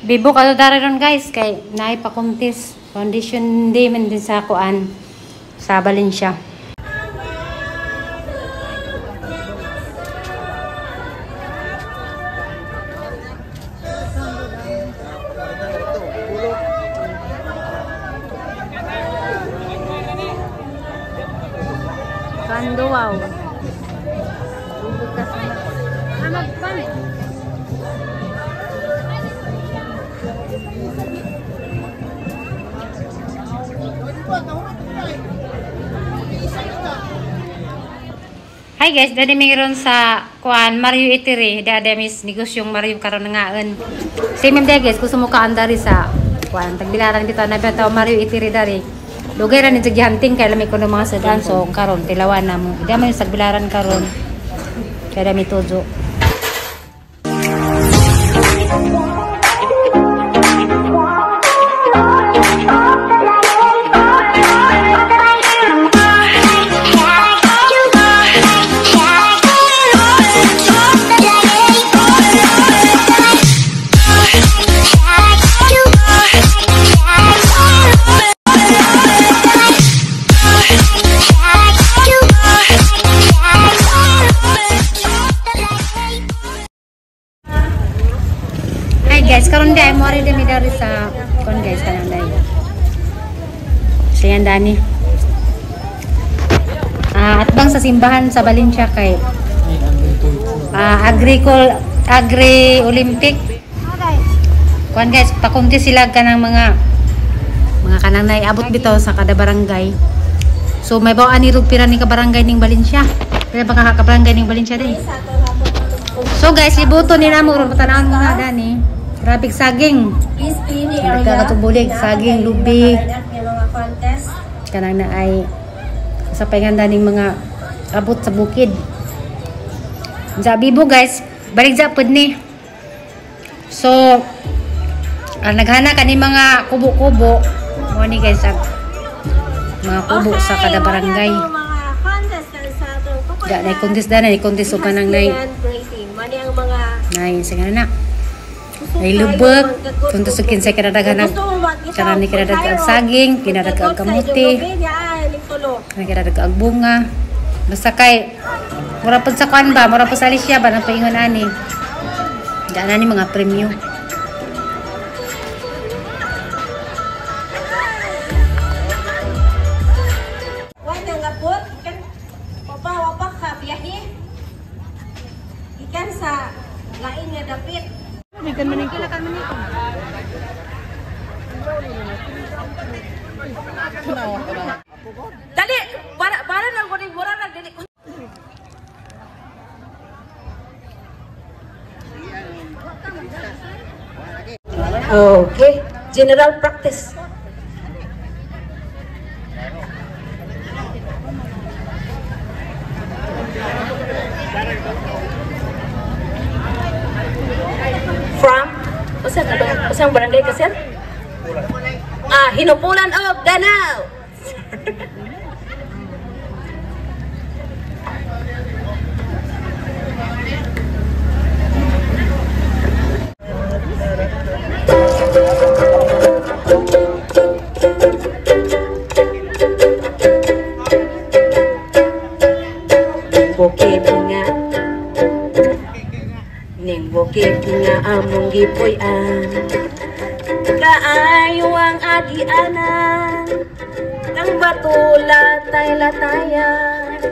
Bibo ka dari ron, guys, kay naay pa contest foundation day man din sa kuan sa Valencia. Kanduaw. Bukas na. Magpan. Hi guys, dali mi ron sa kuan Mario Eatery, dada mis negosyong Mario karon ngaon. Si ma'am guys, gusto mo kaan dari sa kuan tagbilaran bitaw na bitaw Mario Eatery dari. Dugay ra ni hunting kay lami kuno mga sedan, so karon tilawan na mo. Di man yung tagbilaran karon. Kaya mi tujo. Guys, karon di ay mo rin mi dari sa kon guys kanang dai. Siyan dani. At bang sa simbahan sa Valencia kay Agri Olympic. Kuan guys, pakunti sila kanang mga kanang naiabot bitaw sa kada barangay. So may bawaan ni pira ni ka barangay ning Valencia. Pira ba ka barangay ning Valencia dai? So guys, libuto ni namo ron patanawon mo nga dani. Grabe saging. Nagkakatubulig, saging, lubi. Kanang na ay sa painganda ning mga abot sa bukid. Sa bibo guys, balik sa pud ni. So, naghana kani mga kubo-kubo. Mo ni guys, mga kubo sa kada barangay. Da nay contest da nay contest og kanang nay. Nay sige na. Ay lubog, kung tusok kinsay kinadaghanag, karani kinadag ang saging, kinadag ang kamuti, kinadag ang bunga. Basta kay, mura po sa kuan ba, mura po sa Alicia ba, nang paingon ani. Daan ni mga premyo. Ikan sa lain nga dapit. Dali, para nang kuning mura nang dili. Okay, general practice. From usang barangay ka sir? Hinupulan og Danao. Bukid nga ning bukid nga among gipuy-an, kaayo ang agianan, ang bato latay-latayan,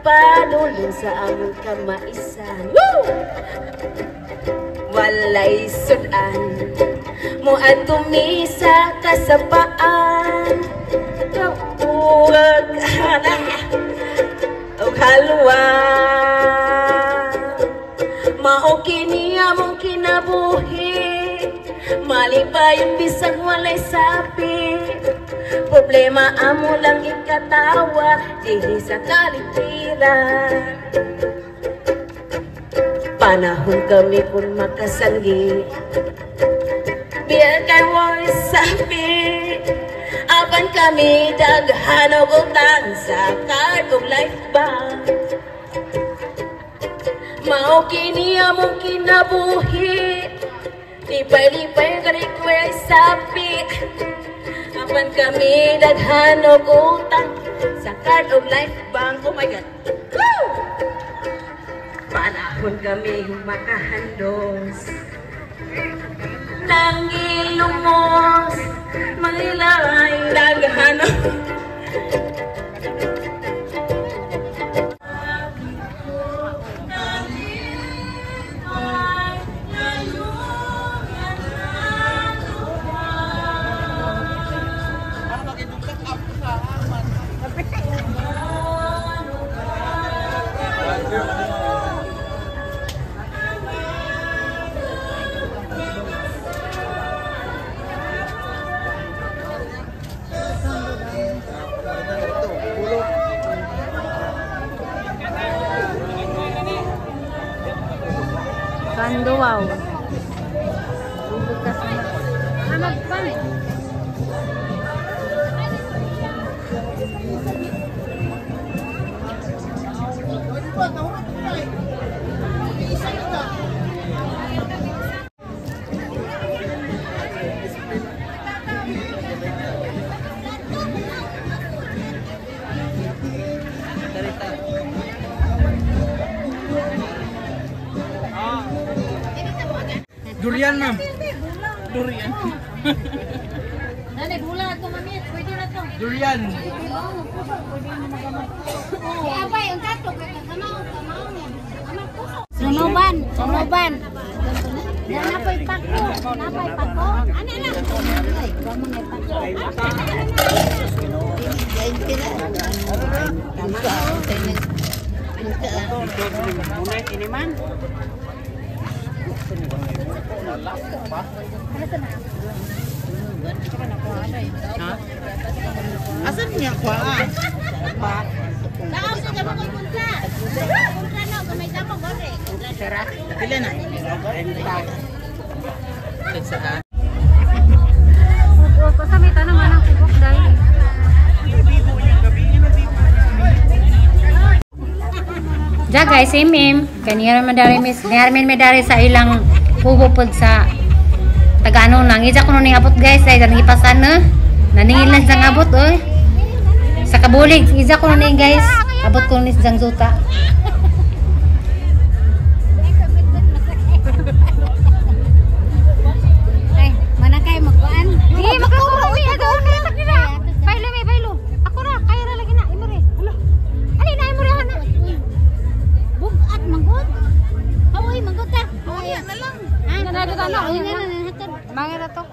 padulong sa among kamaisan. Woo! Walay sudan mo at tumisa kasapaan, uwag hana og halwa. Mao kini among kinabuhi, malipayon bisag walay sapi. Problema amo lang ikatawa dinhi sa kalipiran. Panahon kami kun makasanggi, biya kay walay sapi. Apan kami daghan og utang sa card ug life bank. Mao kini among kinabuhi, Lipay-lipay galing sapi. Apan kami daghan og utang sa card of life bank. Oh my God. Woo! Panahon kami makahandos. Nangilumos, malilay daghan. Kanduaw. Durian, ma'am. Durian. Nanay, bula to, mami. Pwede na to. Durian. Abay, ang kato. Kamaw, kamaw. Sunuban, sunuban. Napoy pako, napoy pako. Ano na? Ay, mo na pako. Asan niya kuha? Tao sa damo ko punta. Punta na gamay damo gani. Pila na? Saan? Basta may tanong anang kubok dai. Ja guys, MM. Kaniya man dari miss, niarmin me dari sa ilang kubo pod sa taga-ano nang ija kuno ning abot guys ay danang ipasan na. Naningil lang sa abot oy. Sa kabulig ija kuno ning guys. Abot kuno ni sang zuta. Ay, manakay magkuan. Di makakuro uy ato na nila. Baylo may baylo. Ako ra kaya ra lagi na imore. Hala. Ali na imore ana. Bugat manggut. Awoy manggut ta. Awoy na lang. Ha? Nanado ta na. Ay, na na hatod. Mga na to.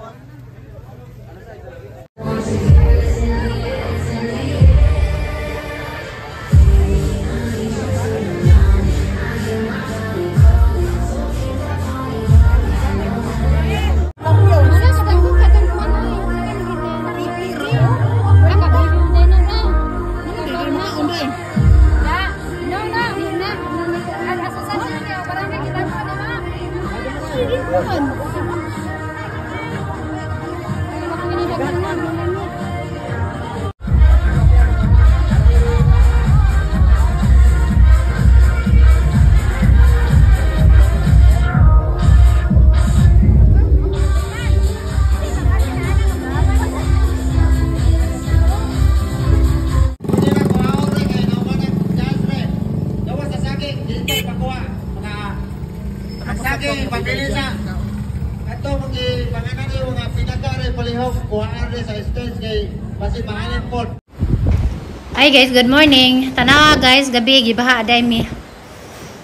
Hi guys, good morning. Tanawa guys, gabi gibaha aday mi.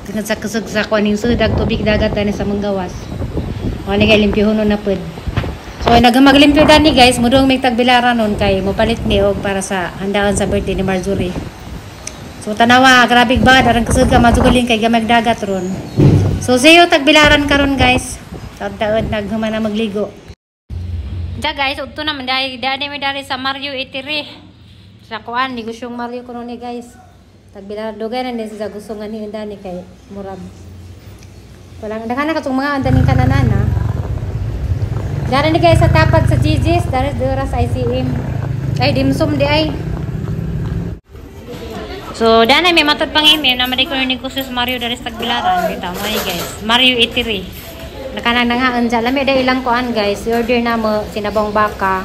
Tingad sa ko aning sudag tubig dagat ani sa manggawas. Mo ni kay limpyohonon na pud. So nagmaglimpyo dani guys, mudong mig tagbilaran nun kay mopalit ni og para sa handaan sa birthday ni Marjorie. So tanawa, grabe ba darang kusog ka madugaling kay gamag dagat ron. So sayo tagbilaran karon guys. Taud-taud naghuman na magligo. Da guys, udto naman dai dani mi dari sa Mario 83. Sa kuan negosyong Mario kuno ni guys. Tagbilaran dugay na ni sa gusto nga ni dani kay murag. Walang daghan na katong mga andaning kananana. Dari ni guys sa tapad sa Gigi's, dari dura sa ICM. Ay dimsum di ay. So dana may matod pang email na madi ko ni negosyo sa Mario dari sa Tagbilaran. Bitaw mo guys. Mario 83. Nakanang nangaan dyan. Lami da ilang kuan guys. I-order na mo sinabong baka.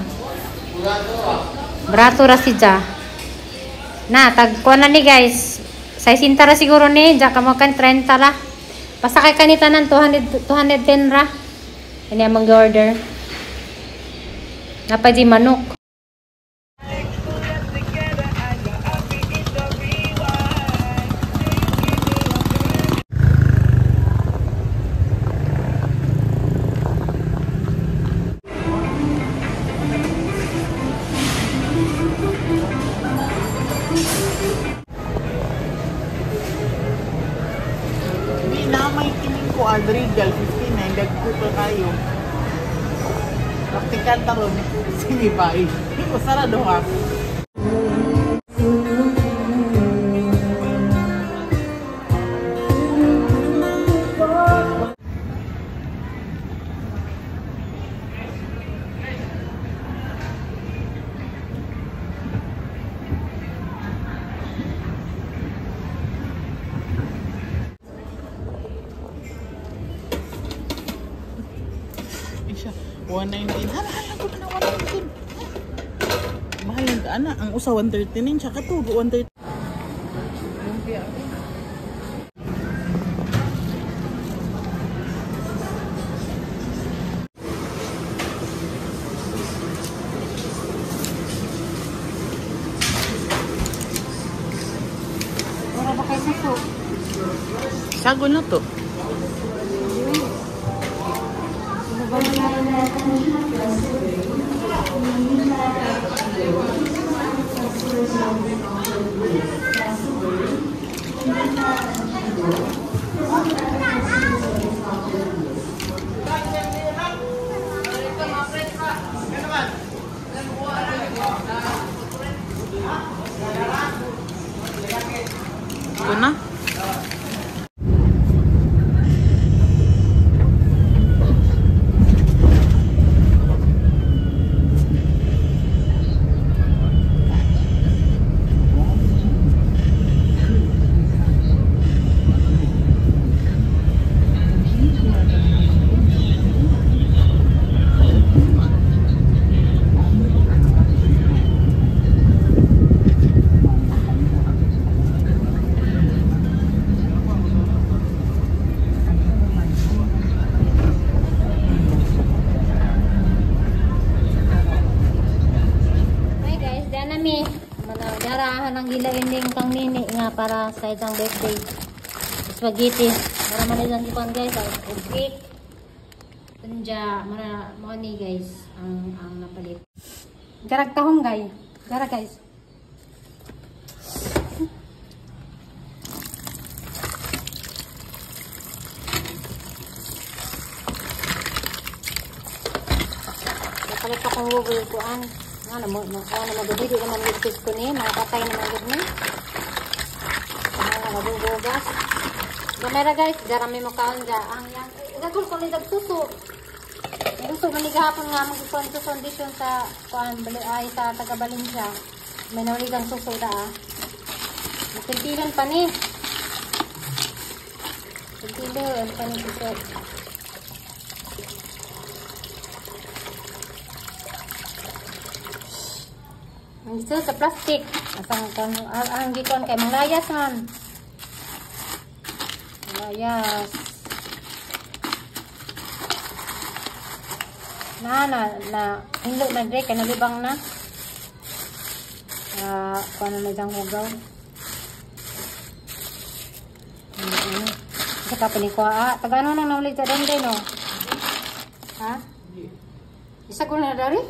Barato ra si ja. Na tag kuan na ni guys. 60 ra siguro ni. Ja kamo kan 30 ra. Basta kay kanita nan 200 210 ra. Ini among order. Napa di manok. Hindi na may kining ko Regal 59 dagko pa kayo. Praktikal taron sige bye. Usara do ha. Siya 119. Hala ko na 119. Mahal lang ana ang usa 139 siya kato 130. Wala ba kayo suso? Sago na to. Ito na. Hi guys, dyan nami. Darahan ang gilain kang nini nga para sa isang birthday. Spaghetti. Mara man lang ikuan guys, og cake. Tunja, mara mo ni guys ang napalit. Garag tahong guys. Gara guys. Napalit pa kong Google kuan. Nga na mo, na magdidi naman ligtas ko ni, mga patay naman gud ni. Mga nagugugas. Gamera guys, garami mo kaon ga ang yang gagul ko ni suso. Gusto man ni gahapon nga magkuan sa condition sa kuan bali ay sa taga Valencia. May nawligang suso da ah. Makintilan pa ni. Kintilan pa ni suso. Ang dito sa plastic. Asang ang gikon kay manglayas man. Manglayas. Na hinlo na dre kay nalibang na. Kuan na jang hugaw. Ano? Sa kapili ko ah, taga ano nang nawli sa dende no? Ha? Isa ko na dari?